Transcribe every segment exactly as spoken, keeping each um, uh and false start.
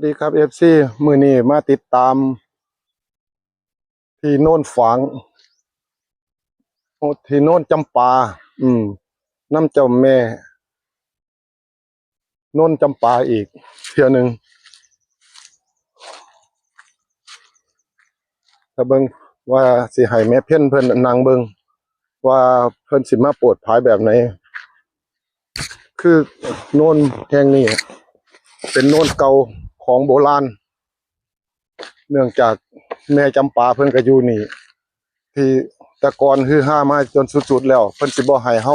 ดีครับ เอฟซี มื้อนี้มาติดตาม ที่โนนฝาง โอ้ ที่โนนจำปา อืม นำเจ้าแม่ โนนจำปาอีกเทื่อหนึ่ง ถ้าเบิ่งว่าสิให้แม่เพ็ญเพิ่นนั่งเบิ่ง ว่าเพิ่นสิมาโปรดผายแบบไหน คือโนนแห่งนี้เป็นโนนเก่าของโบราณ เนื่องจากแม่จำปาเพิ่นก็อยู่นี่ ที่แต่ก่อนฮือฮามาจนสุดๆแล้ว เพิ่นสิบ่ให้เฮา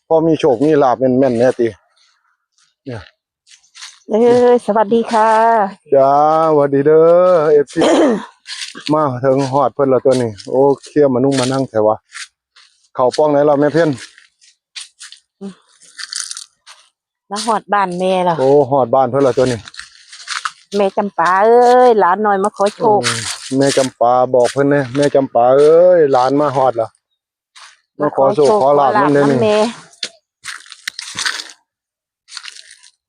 พอมีโชคมีลาภแม่นๆแน่ติ เนี่ย เอ้ย สวัสดีค่ะ จ้า หวัดดีเด้อ เอฟซี มาถึงฮอดเพิ่นแล้วตัวนี้ โอเค มานุ่งมานั่งแท้วะ เข้าป้องไหนล่ะแม่เพ็ญ มาฮอดบ้านแม่แล้ว โอ้ ฮอดบ้านเพิ่นแล้วตัวนี้ แม่จำปาเอ้ย หลานน้อยมาขอโชค เออ แม่จำปาบอกเพิ่นแน่ แม่จำปาเอ้ย หลานมาฮอดแล้ว มาขอโชคขอลาภนำเด้อนี่ แม่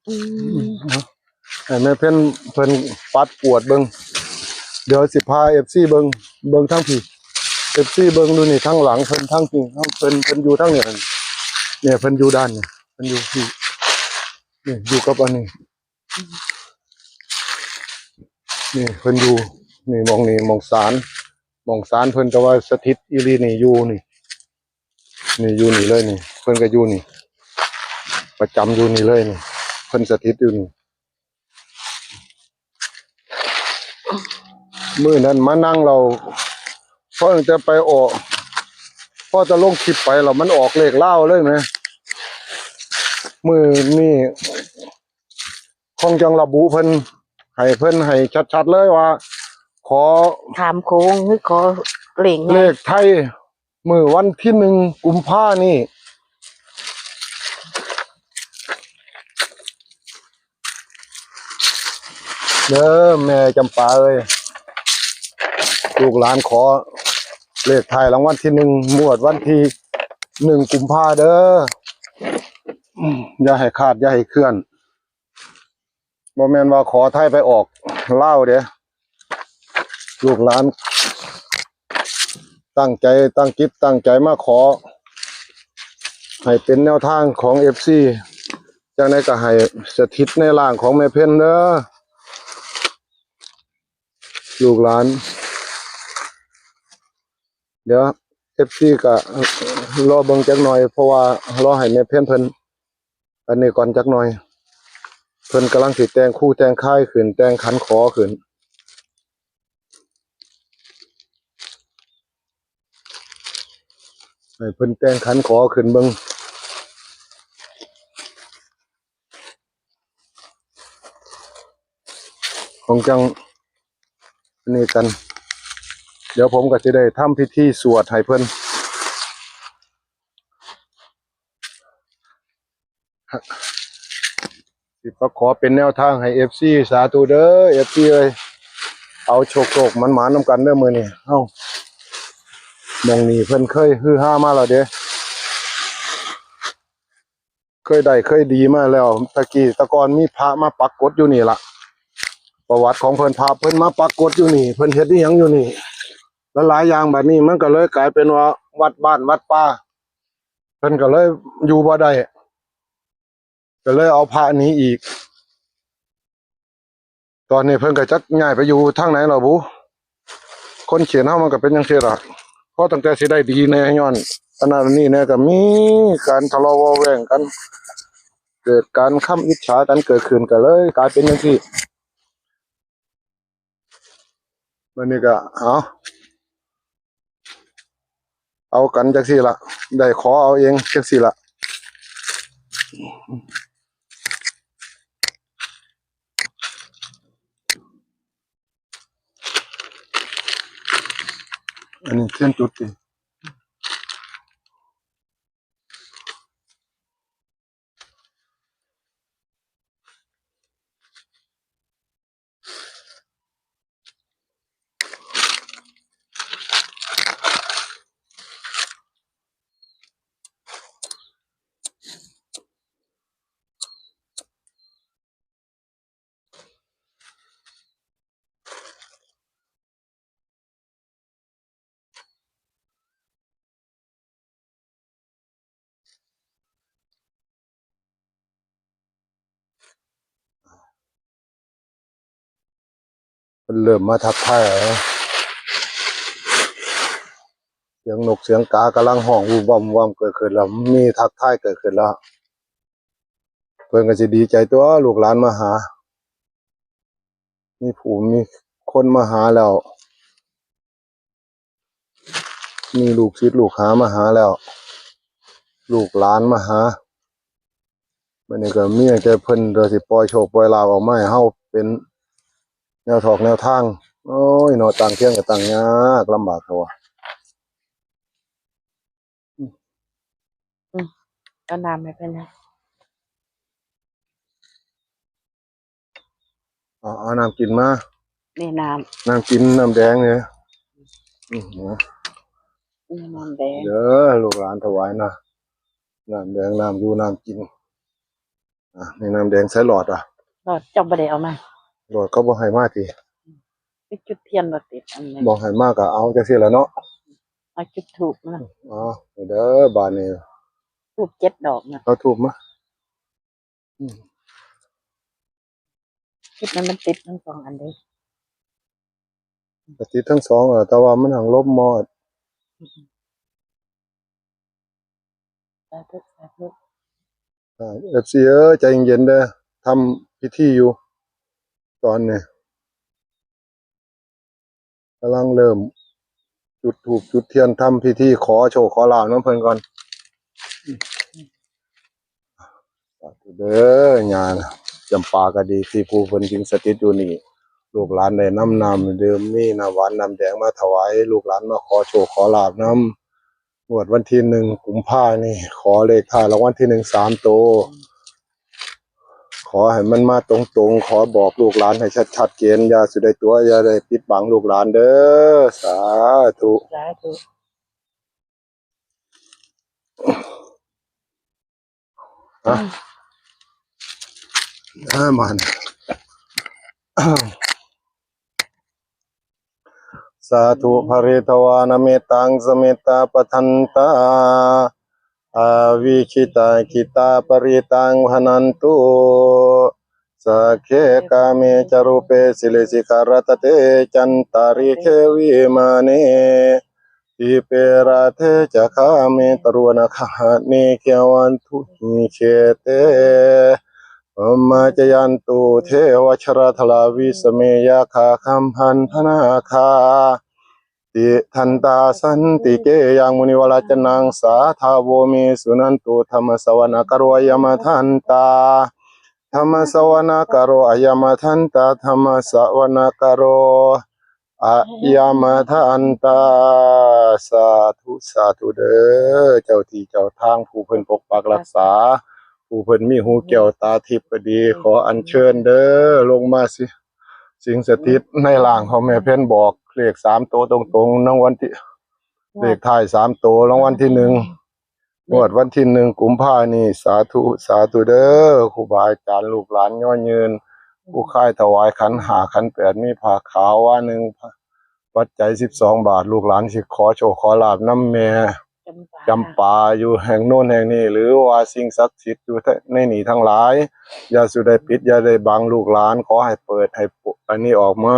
อืม ให้แม่เพ็ญเพิ่นปัดกวาดเบิ่ง เดี๋ยวสิพา เอฟซี เบิ่ง เบิ่งทางพี้ เอฟซี เบิ่งดูนี่ทางหลังเพิ่นทางพี้ เพิ่น เพิ่นอยู่ทางนี้ เนี่ย เพิ่นอยู่ด้านนี้ เพิ่นอยู่พี้ นี่ อยู่กับอันนี้ นี่ เพิ่นอยู่ นี่ หม่องนี่ หม่องศาล หม่องศาลเพิ่น แต่ว่าสถิตอีหลีนี่อยู่นี่ นี่อยู่นี่เลยนี่ เพิ่นก็อยู่นี่ ประจำอยู่นี่เลยนี่ เพิ่นสถิตอยู่นี่ มื้อนั้นมานั่งเรา พอจะไปออก พอจะลงคลิปไปแล้วมันออกเลขลาวเลยแหม มื้อนี้คงจังระบุเพิ่น ให้เพิ่นให้ชัดๆเลยว่า ขอ ถามโค้งหรือขอเลขไง เลขไทย มื้อวันที่หนึ่งกุมภานี่ เด้อแม่จำปาเอ้ย ลูกหลานขอเลขท้ายรางวัลที่หนึ่งงวดวันที่หนึ่งกุมภาเด้อ อืม อย่าให้ขาด อย่าให้เคลื่อน บ่แม่นว่าขอไทยไปออกลาวเด้ ลูกหลานตั้งใจ ตั้งจิต ตั้งใจมาขอ ให้เป็นแนวทางของ เอฟซี จังใดก็ให้สถิตในร่างของแม่เพ็ญเด้อ ลูกหลาน เดี๋ยว เอฟซี ก็รอเบิ่งจักหน่อย เพราะว่ารอให้แม่เพ็ญเพิ่น อันนี้ก่อนจักหน่อย เพิ่นกำลังสิแต่งคูแต่งคายขึ้น แต่งขันขอขึ้น ให้เพิ่นแต่งขันขอขึ้นเบิ่ง ของจังอันนี้กัน เดี๋ยวผมก็สิได้ทำพิธีสวดให้เพิ่น สิมาขอเป็นแนวทางให้ เอฟซี สาธุเด้อ เอฟซี เอ้ย เอาโชคๆหมานๆนำกันเด้อมื้อนี้ เอ้า หม่องนี้เพิ่นเคยฮือฮามาแล้วเด้ เคยได้เคยดีมาแล้ว ตะกี้ตะก่อนมีพระมาปรากฏอยู่นี่ล่ะ ประวัติของเพิ่น พระเพิ่นมาปรากฏอยู่นี่ เพิ่นเฮ็ดอิหยังอยู่นี่ หลายๆอย่าง บัดนี้มันก็เลยกลายเป็นว่าวัดบ้านวัดป่า เพิ่นก็เลยอยู่บ่ได้ ก็เลยเอาพระหนีอีก ตอนนี้เพิ่นก็จักย้ายไปอยู่ทางไหนแล้วบุ คนเขตเฮามันก็เป็นจังซี่ล่ะ เพราะตั้งแต่สิได้ดีแน่ ย้อนอันนั้นอันนี้แน่ ก็มีการทะเลาะเบาะแว้งกัน เกิดการคำอิจฉากันเกิดขึ้น ก็เลยกลายเป็นจังซี่ บัดนี้ก็ เอา เอากันจังซี่ล่ะ ได้ขอเอาเองจังซี่ล่ะ อันนี้เทียนจุดติ เพิ่นเริ่มมาทักทายแล้ว เสียงนกเสียงกากำลังฮ้อง วุ้มว่ำว่ำเกิดขึ้นแล้ว มีทักทายเกิดขึ้นแล้ว เพิ่นก็สิดีใจตัว ลูกหลานมาหา มีผู้มีคนมาหาแล้ว มีลูกศิษย์ลูกหามาหาแล้ว ลูกหลานมาหา บัดนี้ก็มีแต่เพิ่นตัวสิปล่อยโชคปล่อยลาภออกมาให้เฮาเป็นแนวถอกแนวทาง โอ้ยเนาะ ตั้งเทียนก็ตั้งยากลำบากเท่าว่า อืม เอาน้ำให้เพิ่นนะ เอา เอาน้ำกินมา นี่น้ำ น้ำกิน น้ำแดงเนี่ย อืม นี่น้ำแดง เด้อ ลูกหลานถวายนะ น้ำแดง น้ำอยู่ น้ำกิน อ่ะ นี่น้ำแดง ใส่หลอดอ่ะ หลอดเจ้าบ่ได้เอามา หลอดเขาบ่ให้มาติ ไปจุดเทียนบ่ติดอันนี้ บ่ให้มาก็เอาจังซี่ล่ะเนาะ เอาจุดธูปมา อ๋อ นี่เด้อ บาดนี้ ธูปเจ็ดดอกนะ เอาธูปมา อืม คิดว่ามันติดทั้งสองอันเด้ ก็ติดทั้งสองอะ แต่ว่ามันหังลบมอด สาธุ สาธุ อ่า เอฟซี เอ้ย ใจเย็นๆเด้อ ทำพิธีอยู่ ตอนนี้ กำลังเริ่มจุดธูปจุดเทียนทำพิธีขอโชคขอลาภนำเพิ่นก่อน สาธุเด้อ ย่าจำปาก็ดี ที่ผู้เพิ่นสิงสถิตอยู่นี่ ลูกหลานได้นำน้ำดื่ม มีน้ำหวานน้ำแดงมาถวาย ลูกหลานมาขอโชคขอลาภนำ งวดวันที่หนึ่งกุมภานี่ ขอเลขท้ายรางวัลที่หนึ่งสามตัว ขอให้มันมาตรงๆ ขอบอกลูกหลานให้ชัดๆเจน อย่าสิได้ตั๋ว อย่าได้ปิดบังลูกหลานเด้อ สาธุ สาธุ อ่ะ อ่ะ มัน สาธุ ภริตวานะเมตตัง สเมตตาปทันตา อาวิคิตาคิตาปริตังพนันตุ สักเคกาเมจรูปเปสิเลสิการัตเตจันตาริเควิมาเน ทีเปราเทจคาเมตรุวนาคหะเนเกวันทุหิเขเต พรหมจยันตุเทวชราธลาวิสเมยาคาคัมพันธนาคา ติทันตาสันติเกยังมุนิวรจนังสาทาโวเมสุนันตุ ธรรมสวนกโรยมทันตา ธรรมสวนกโรอายมทันตา ธรรมสวนกโร อายมทันตา สาธุ สาธุเด้อ เจ้าที่เจ้าทาง ผู้เพิ่นปกปักรักษา ผู้เพิ่นมีหูแก้วตาทิพย์ก็ดี ขออัญเชิญเด้อ ลงมาสิ สิงสถิตในร่างของแม่เพ็ญ บอกเลขสามตัวตรงๆ รางวัลที่ เลขท้ายสามตัว รางวัลที่หนึ่ง งวดวันที่หนึ่งกุมภานี่ สาธุ สาธุเด้อ ครูบาอาจารย์ ลูกหลานย่อยืน ผู้ค่ายถวายขันห้าขันแปด มีผ้าขาวว่าหนึ่ง ปัจจัยสิบสองบาท ลูกหลานสิขอโชคขอลาภนำแม่จำปา จำปาอยู่แห่งโน้นแห่งนี้ หรือว่าสิ่งศักดิ์สิทธิ์อยู่ในนี้ทั้งหลาย อย่าสุได้ปิด อย่าได้บังลูกหลาน ขอให้เปิดให้ปุ อันนี้ออกมา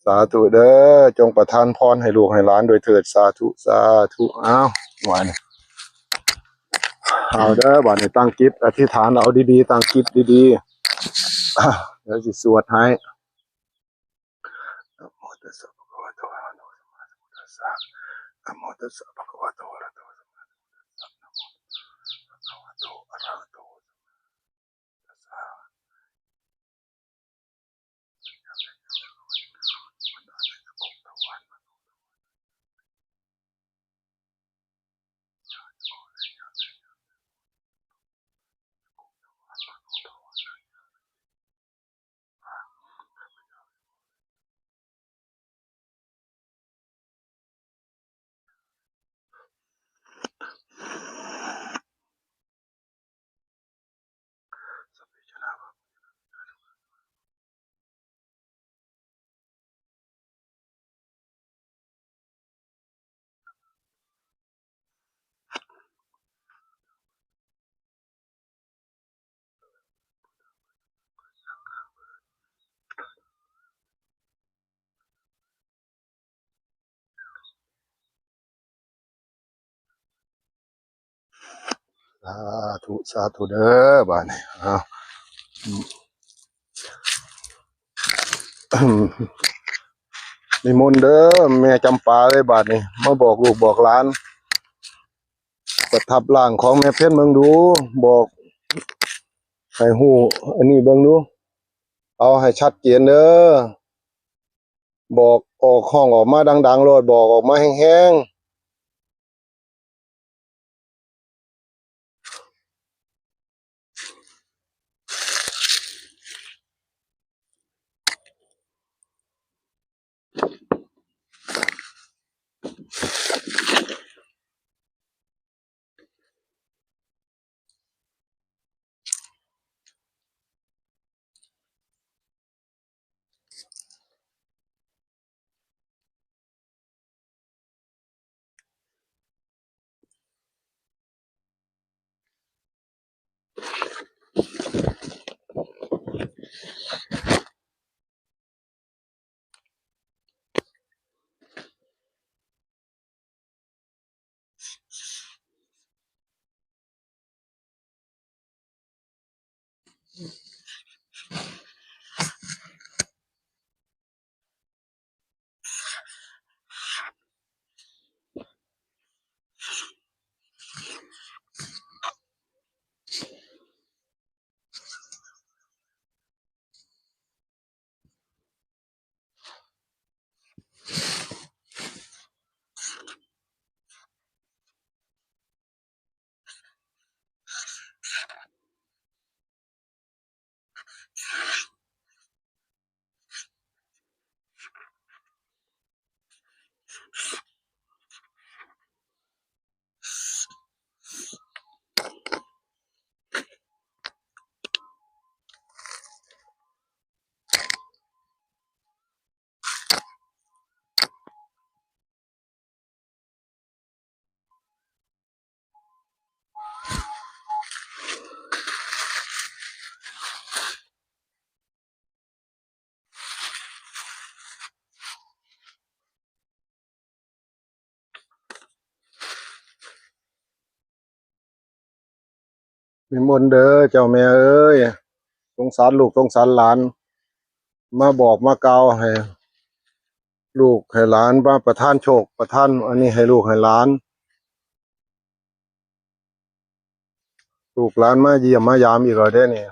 สาธุเด้อ จงประทานพรให้ลูกให้หลานด้วยเถิด สาธุ สาธุ อ้าว หวาน เอาเด้อ บัดนี้ตั้งจิตอธิษฐานเอาดีๆ ตั้งจิตดีๆ อ่ะ เดี๋ยวสิสวดให้ นะโมตัสสะภะคะวะโต อะระหะโต สัมมาสัมพุทธัสสะ นะโมตัสสะภะคะวะโต อะระหะโต สัมมาสัมพุทธัสสะ นะโมตัสสะภะคะวะโต อะระหะโต สัมมาสัมพุทธัสสะ สาธุ สาธุเด้อบาดนี้ อ้าว นิมนต์เด้อ แม่จำปาเอ้ย บาดนี้ มาบอกลูกบอกหลาน ประทับร่างของแม่เพ็ญเบิ่งดู บอกให้ฮู้อันนี้เบิ่งดู เอาให้ชัดเจนเด้อ บอกออก ฮ้องออกมาดังๆ โลด บอกออกมาแฮงๆ นิมนต์เด้อเจ้าแม่เอ้ย สงสารลูกสงสารหลาน มาบอกมากล่าวให้ลูกให้หลาน มาประทานโชคประทานอันนี้ให้ลูกให้หลาน ลูกหลานมาเยี่ยมมายามอีกแล้วเด้อนี่ เ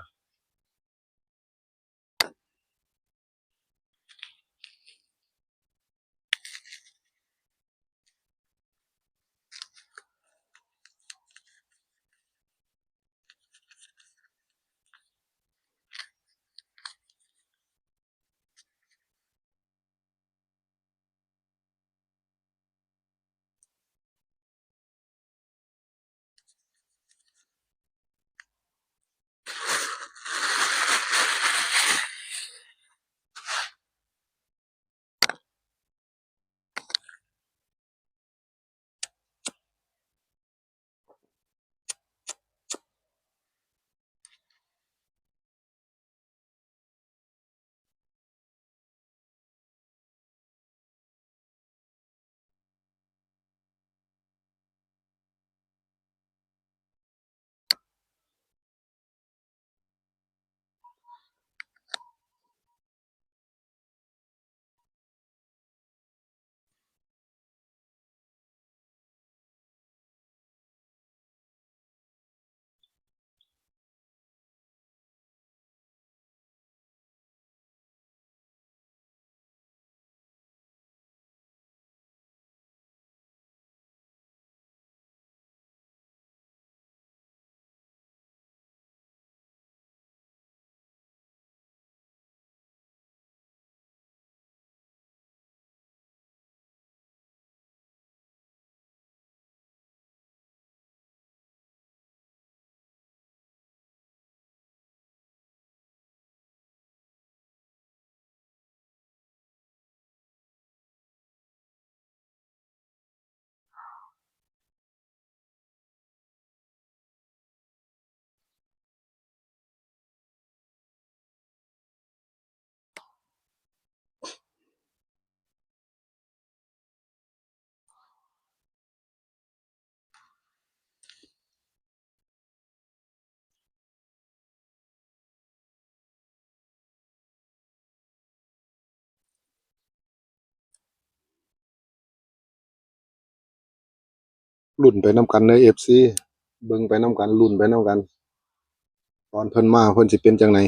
ลุ้นไปนำกันเด้อ เอฟซี เบิ่งไปนำกัน ลุ้นไปนำกัน ตอนเพิ่นมาเพิ่นสิเป็นจั่งใด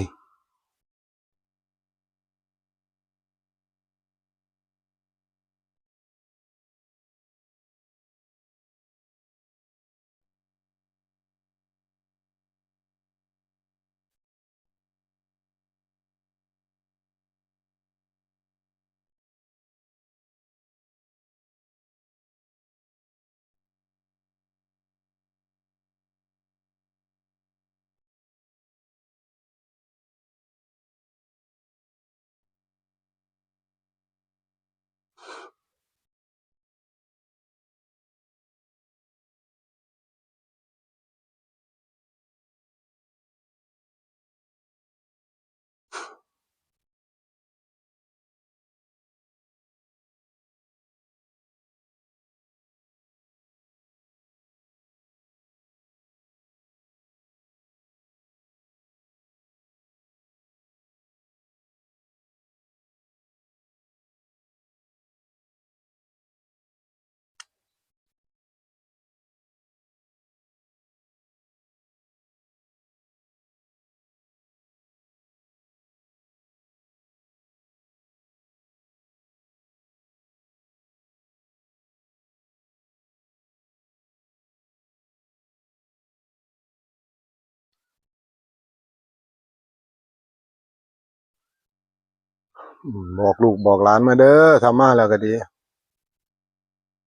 อืม บอกลูกบอกหลานมาเด้อ ถ้ามาแล้วก็ดี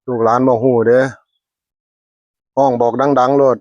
ลูกหลานบ่ฮู้เด้ ฮ้องบอกดังๆ โลด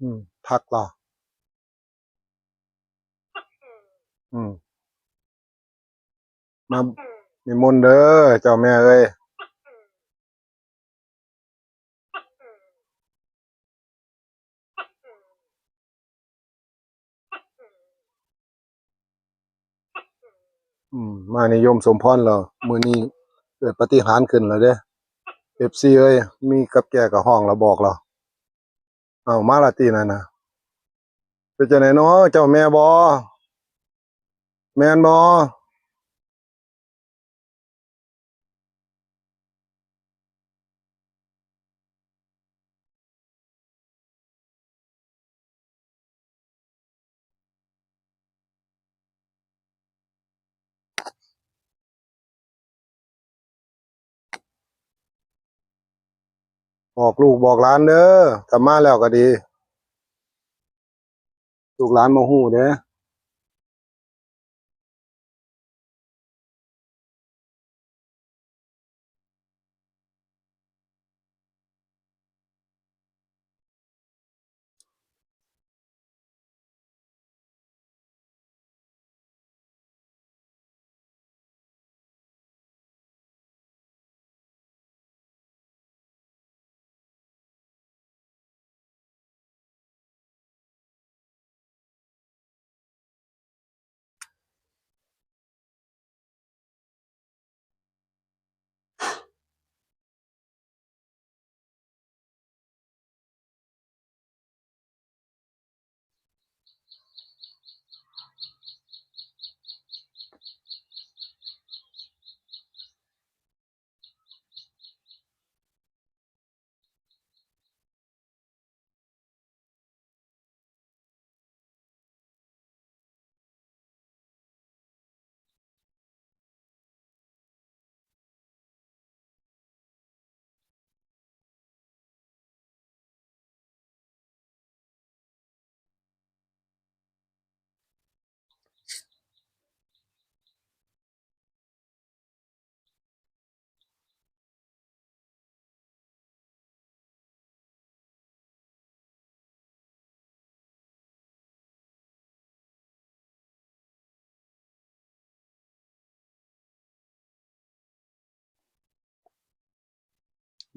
อืม ทักเหรอ อืม มานิมนต์เด้อ เจ้าแม่เอ้ย อืม มานิยมสมพรแล้ว มื้อนี้เกิดปาฏิหาริย์ขึ้นแล้วเด้ เอฟซี เอ้ย มีกับแก้กับฮ้องแล้วบอกแล้ว เอามาละตินั่นน่ะ เป็นจั่งใด๋น้อ เจ้าแม่บ่ แม่นบ่ บอกลูกบอกหลานเด้อ ถ้ามาแล้วก็ดี ลูกหลานบ่ฮู้เด้อ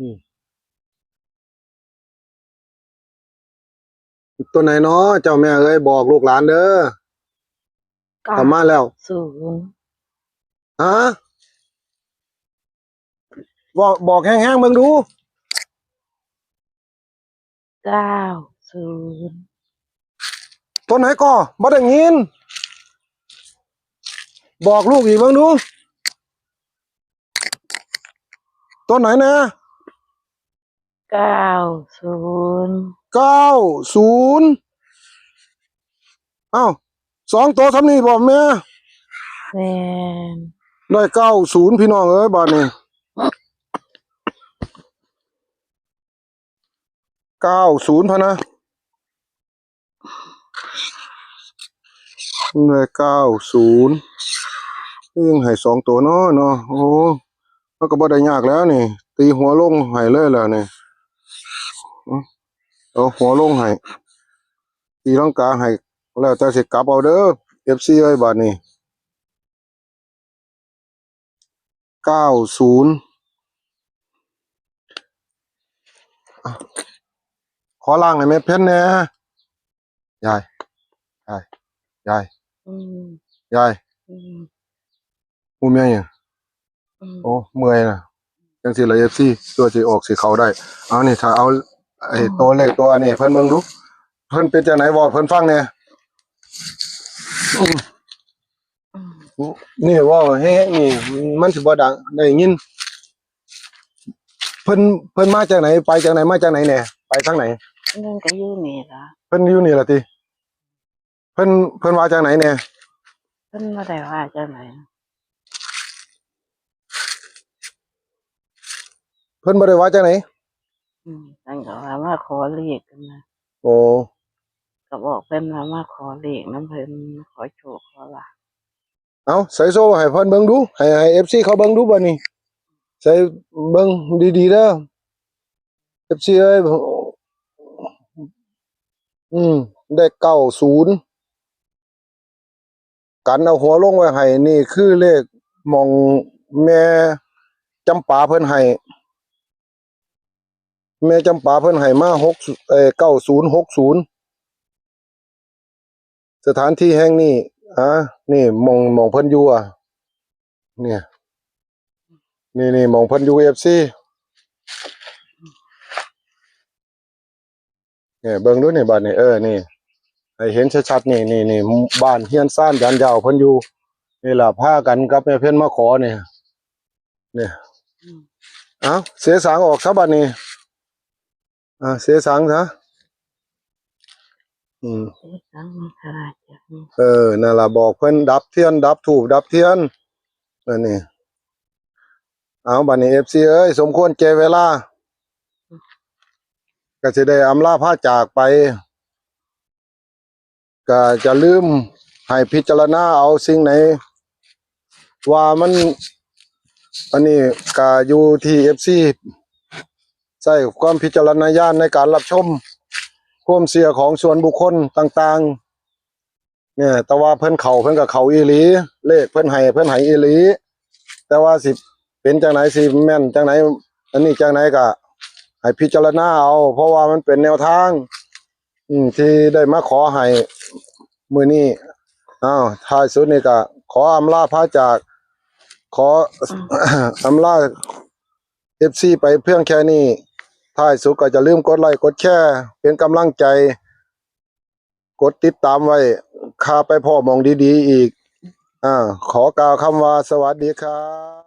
อืม ตัวไหนเนาะ เจ้าแม่เอ้ย บอกลูกหลานเด้อ เก้า เข้ามาแล้ว ศูนย์ ฮะ บอก บอกแฮงๆ เบิ่งดู เก้าศูนย์ ตัวไหนก่อ บ่ได้ยิน บอกลูกอีกเบิ่งดู ตัวไหนนะ เก้าศูนย์ เก้าศูนย์ อ้าว สองตัวซ้ำนี่บอกแม่ แม่น ได้เก้าศูนย์ พี่น้องเอ้ย บาดนี้ เก้าศูนย์ พะนะ ได้เก้าศูนย์ ยังให้สองตัวเนาะ เนาะ โอ้ มันก็บ่ได้ยากแล้วนี่ ตีหัวลงให้เลยล่ะนี่ เอาหัวลงให้ ตีลังกาให้ แล้วแต่สิกลับเอาเด้อ เอฟซี เอ้ย บาดนี้ เก้าศูนย์ อ่ะ ขอล่างให้แม่เพ็ญแหน่ ยาย ยาย ยาย อืม ยาย อืม ผู้เมียเนี่ย อืม โอ้ เมื่อยนะ จังสิละ เอฟซี ตัวสิออกสิเข้าได้ เอานี่ ถ้าเอา ไอ้ อืม ตัวเลขตัวนี้ เพิ่นเบิ่งดู เพิ่นเป็นจังไหน บอกเพิ่นฟังแหน่ อืม อืม นี่เว้าแฮงๆ นี่ มันสิบ่ดัง ได้ยิน เพิ่น เพิ่นมาจากไหน ไปจากไหน มาจากไหนแหน่ ไปทางไหน เพิ่นก็อยู่นี่ล่ะ เพิ่นอยู่นี่ล่ะติ เพิ่น เพิ่นว่าจากไหนแหน่ เพิ่นบ่ได้ว่าจากไหน เพิ่นบ่ได้ว่าจากไหน อืม เพิ่นก็ว่ามาขอเลขกันนะ โอ้ ก็บอกเพิ่นว่ามาขอเลขนำเพิ่น ขอโชคขอลาภ เอา ใส่โซ่ให้เพิ่นเบิ่งดู ให้ ให้ เอฟซี เขาเบิ่งดูบัดนี้ ใส่เบิ่งดีๆ เด้อ เอฟซี เอ้ย อืม ได้เก้าศูนย์ กันเอาหัวลงไว้ให้ นี่คือเลขหม่องแม่จำปาเพิ่นให้ แม่จำปาเพิ่นให้มา หก เอ่อ เก้าศูนย์ หกศูนย์ สถานที่แห่งนี้ อ่า นี่หม่อง หม่องเพิ่นอยู่อะ เนี่ย นี่ นี่หม่องเพิ่นอยู่ เอฟซี เนี่ย เบิ่งดูนี่ บัดนี้ เออ นี่ ให้เห็นชัดๆ นี่ นี่ นี่ บ้านเฮือนซานยานยาวเพิ่นอยู่ นี่ล่ะ พากันกับแม่เพ็ญมาขอนี่ เนี่ย อืม เอ้า เสียสางออกซะบัดนี้ อ่า เสียสางซะ อืม เสียสางมันก็ได้จ้ะ อืม เออ นั่นล่ะ บอกเพิ่นดับเทียน ดับธูป ดับเทียน อันนี้ เอา บัดนี้ เอฟซี เอ้ย สมควรแก่เวลา ก็สิได้อำลาพาจากไป ก็อย่าลืมให้พิจารณาเอาสิ่งไหน ว่ามัน อันนี้ก็อยู่ที่ เอฟซี ใช้ความพิจารณญาณในการรับชม ความเชื่อของส่วนบุคคลต่างๆ เนี่ย แต่ว่าเพิ่นเข้า เพิ่นก็เข้าอีหลี เลขเพิ่นให้ เพิ่นให้อีหลี แต่ว่าสิเป็นจังไหน สิแม่นจังไหน อันนี้จังไหนก็ให้พิจารณาเอา เพราะว่ามันเป็นแนวทาง อืม ที่ได้มาขอให้มื้อนี้ อ้าว ท้ายสุดนี่ก็ขออำลาพาจาก ขอ อืม อำลา เอฟซี ไปเพียงแค่นี้ ท้ายสุดก็อย่าลืมกดไลค์ กดแชร์ เป็นกำลังใจ กดติดตามไว้ ข้าไปพ้อหม่องดีๆ อีก อ่า ขอกล่าวคำว่าสวัสดีครับ